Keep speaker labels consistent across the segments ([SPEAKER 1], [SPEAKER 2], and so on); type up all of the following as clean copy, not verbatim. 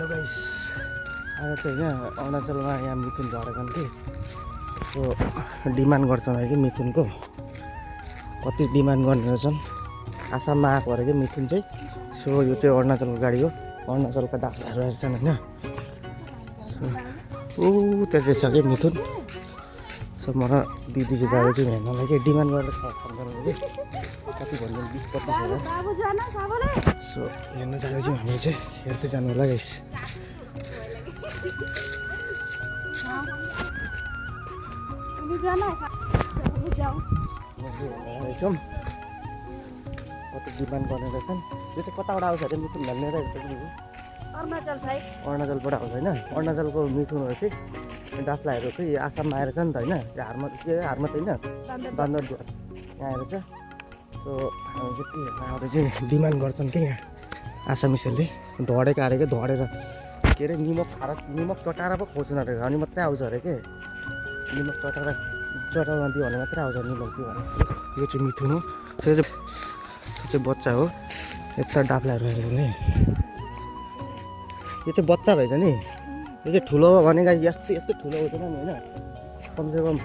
[SPEAKER 1] Hello guys, आज चाहिँ यहाँ अरुणाचलमा यहाँ मिथुन झरेको थिएँ। सो डिमान्ड गर्छन् अरे कि मिथुनको कति डिमान्ड गर्ने रहेछन्। आसाममा आएको अरे कि मिथुन चाहिँ। सो यो चाहिँ अरुणाचलको गाडी हो, अरुणाचलका डाक्टरहरू आएछन् होइन। ऊ त्यहाँ चाहिँ छ कि मिथुन। सो म र दिदी चाहिँ जाँदैछु हेर्नलाई कि डिमान्ड गरेर फोन गर्नु कि कति भन्नु 20-25 सो हेर्न जाँदैछु हामी चाहिँ, हेर्दै जानु होला गाइस। कति डिमान्ड गर्ने रहेछन्। यो चाहिँ कताबाट आउँछ अरे मिथुन भन्ने रहेछ कि
[SPEAKER 2] अरुणाचल साइड,
[SPEAKER 1] अरुणाचलबाट आउँछ होइन। अरुणाचलको मिथुनहरू चाहिँ दासलाहरू चाहिँ आसाममा आएर छ नि त होइन। त्यो हारमा चाहिँ होइन, बान्दरद्वार यहाँ आएर छ। सो हामी चाहिँ के हेर्न आउँदा चाहिँ डिमान्ड गर्छन् कि यहाँ आसामिसहरूले धडेको अरे के धडेर के अरे निमक चटाएर पो खोज्नु अरे अनि मात्रै आउँछ अरे के। निमक चटाउन दियो भने मात्रै आउँछ निमक दियो भने। यो चाहिँ मिथुन हो, त्यो चाहिँ बच्चा हो। यता डाफ्लाहरू हेरेर नि यो चाहिँ बच्चा रहेछ नि। यो चाहिँ ठुलो भनेको यस्तो ठुलो हुँदैन नि होइन। कमसेकम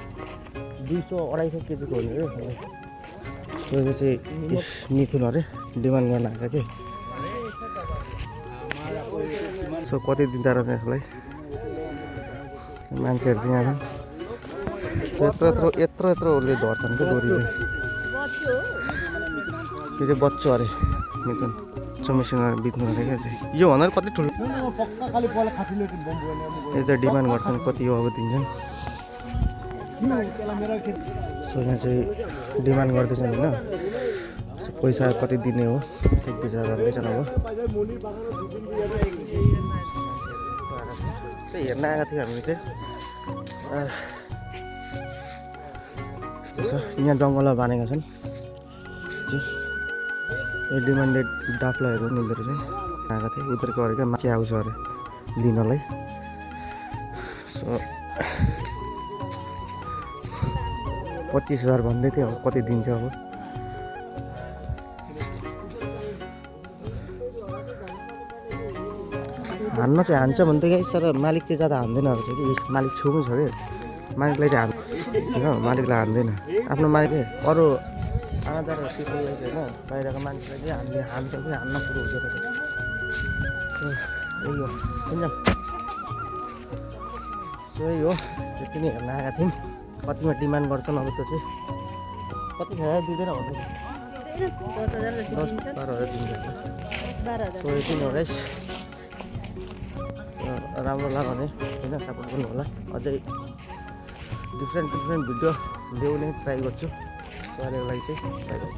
[SPEAKER 1] 200-250 केजीको हुने हो। यो चाहिँ मिथुन अरे डिमान्ड गर्न आएको कि। सो कति दिँदा रहेछ यसलाई मान्छेहरू चाहिँ यहाँ यत्रोले धर्छन् कि डोरीले। यो चाहिँ बच्चो अरे मिथुन चमेसँग बित्नु अरे क्या चाहिँ। यो भन्दा कति ठुलो। यो चाहिँ डिमान्ड गर्छन् कति हो अब दिन्छन्। सो यहाँ चाहिँ डिमान्ड गर्दैछन् होइन। पैसा कति दिने हो त्यो विचार गर्दैछन् अब। हेर्न आएको थियो हामी चाहिँ। यहाँ जङ्गलमा बाँधेका छन्। यो डिमान्डेड डाफ्लाहरू उनीहरू चाहिँ आएको थिए। उनीहरूको अरे क्या माथि आउँछ अरे लिनलाई। सो 25,000 भन्दै थियो, अब कति दिन्छ अब। हान्न चाहिँ हान्छ भने त क्या तर मालिक चाहिँ ज्यादा हान्दैन रहेछ कि। मालिक छेउमै छ कि मालिकलाई चाहिँ मालिकलाई हान्दैन। आफ्नो मालिकले अरू आनादार पिपल होइन बाहिरको मान्छेलाई चाहिँ हान्छ कि हान्न सुरु हुन्छ। यही हो हुन्छ। सो यही हो, त्यति नै हेर्न आएका थियौँ। कतिमा डिमान्ड गर्छन् अब त्यो चाहिँ कति छ दिँदैन भन्दै
[SPEAKER 2] 10,000
[SPEAKER 1] 12,000 दिन्छ। सो यति नै हो गाइस। राम्रो लाग्यो भने होइन सपोर्ट गर्नु होला। अझै डिफ्रेन्ट भिडियो ल्याउने ट्राई गर्छु। अहिलेको लागि चाहिँ बाई बाई।